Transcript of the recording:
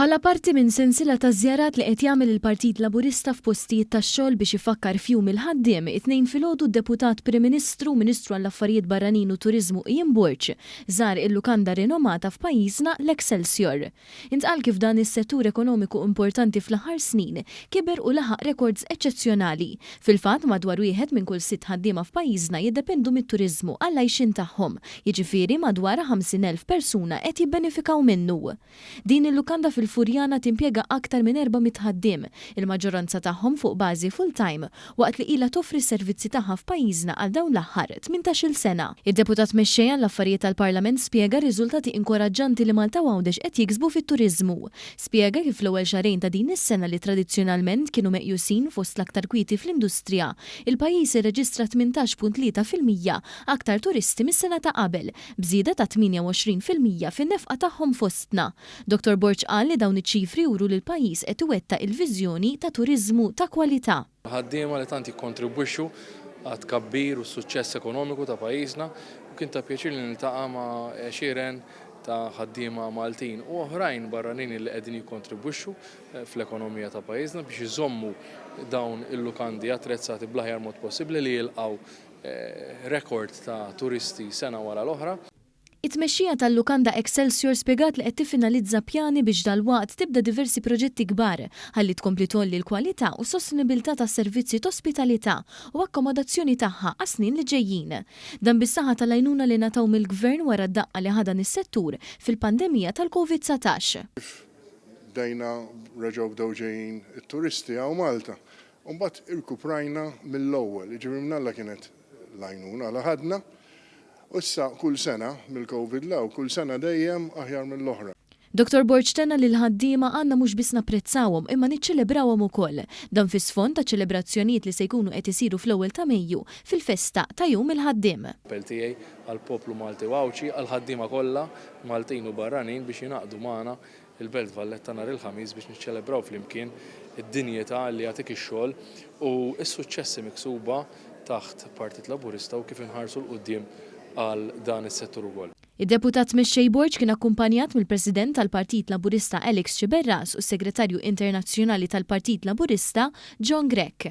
Bħala parti minn sensiela ta' żjarat li qed jagħmel il-Partit Laburista f'postijiet tax-xogħol biex ifakkar f'Jum il-Ħaddiem, it-Tnejn filgħodu d-Deputat Prim Ministru u Ministru għall-Affarijiet Barranin u Turiżmu Ian Borg żar il-lukanda rinomata f'pajjiżna l-Excelsior. Intqal kif dan is-settur ekonomiku importanti fl-aħħar snin kiber u laħaq rekords eċċezzjonali. Fil-fatt, madwar wieħed minn kull sitt ħaddiema f'pajjiżna jiddependu mit-turiżmu għall-għajxien tagħhom, jiġifieri madwar 50,000 persuna qed jibbenefikaw minnu. Din il-lukanda fil-Furjana timpjega aktar minn 400 ħaddiem, il-maġġoranza tagħhom fuq bażi full-time, waqt li ilha toffri s-servizzi tagħha f'pajjiżna għal dawn l-aħħar 18-il sena. Id-Deputat Mexxej għall-Affarijiet tal-Parlament spjega r-riżultati inkoraġġanti li Malta u Għawdex qed jiksbu fit-turiżmu. Spjega kif fl-ewwel xahrejn ta' din is-sena li tradizzjonalment kienu meqjusin fost l-aktar kwieti fl-industrija, il-pajjiż irreġistra 18.3% aktar turisti mis-sena ta' qabel, b'żieda ta' 28% fin-nefqa tagħhom fostna. Dottor Borg qal li dawn iċ-ċifri juru li l-pajjiż qed iwettaq il-viżjoni ta' turiżmu ta' kwalità. Ħaddiema li tant jikkontribwixxu għat-tkabbir u s-suċċess ekonomiku ta' pajjiżna u kien ta' pjaċir li niltaqa' ma' għexieren ta' ħaddiema Maltin u oħrajn barranin li qegħdin jikkontribwixxu fl-ekonomija ta' pajjiżna biex iżommu dawn il-lukandi attrezzati bl-aħjar mod possibbli li jilqgħu rekord ta' turisti sena wara l-oħra. It-tmexxija tal-lukanda Excelsior spjegat li qed tiffinalizza pjani biex dalwaqt tibda diversi proġetti kbar ħalli tkompli tgħolli l-kwalità u s-sostenibilità tas-servizzi t'ospitalità u akkomodazzjoni tagħha għas-snin li ġejjin. Dan bis-saħħa tal-għajnuna li ngħataw mill-Gvern wara d-daqqa li ħa dan is-settur fil-pandemija tal-Covid 19. Kif bdejna reġgħu bdew ġejjin it-turisti hawn Malta. U mbagħad irkuprajna mill-ewwel, jiġifieri mnalla kienet l-għajnuna li ħadna. U issa kull sena, mill-Covid 'l hawn, kull sena dejjem aħjar mill-oħra. Dottor Borg tenna li l-ħaddiema għandna mhux biss napprezzawhom imma niċċelebrawhom ukoll. Dan fi sfond ta' ċelebrazzjonijiet li se jkunu qed isiru fl-ewwel ta' Mejju fil-festa ta' Jum il-Ħaddiem. Appell tiegħi għall-poplu Malti u Għawdxi, għall-ħaddiema kollha, Maltin u barranin biex jingħaqdu magħna il-Belt Valletta nhar il-Ħamis biex niċċelebraw flimkien id-dinjità li jagħtik ix-xogħol u s-suċċessi miksuba taħt Partit Laburista u kif inħarsu 'l quddiem għal dan is-settur ukoll. Id-Deputat Mexxej Borg kien akkumpanjat mill-President tal-Partit Laburista Alex Sciberras u s-Segretarju Internazzjonali tal-Partit Laburista John Grech.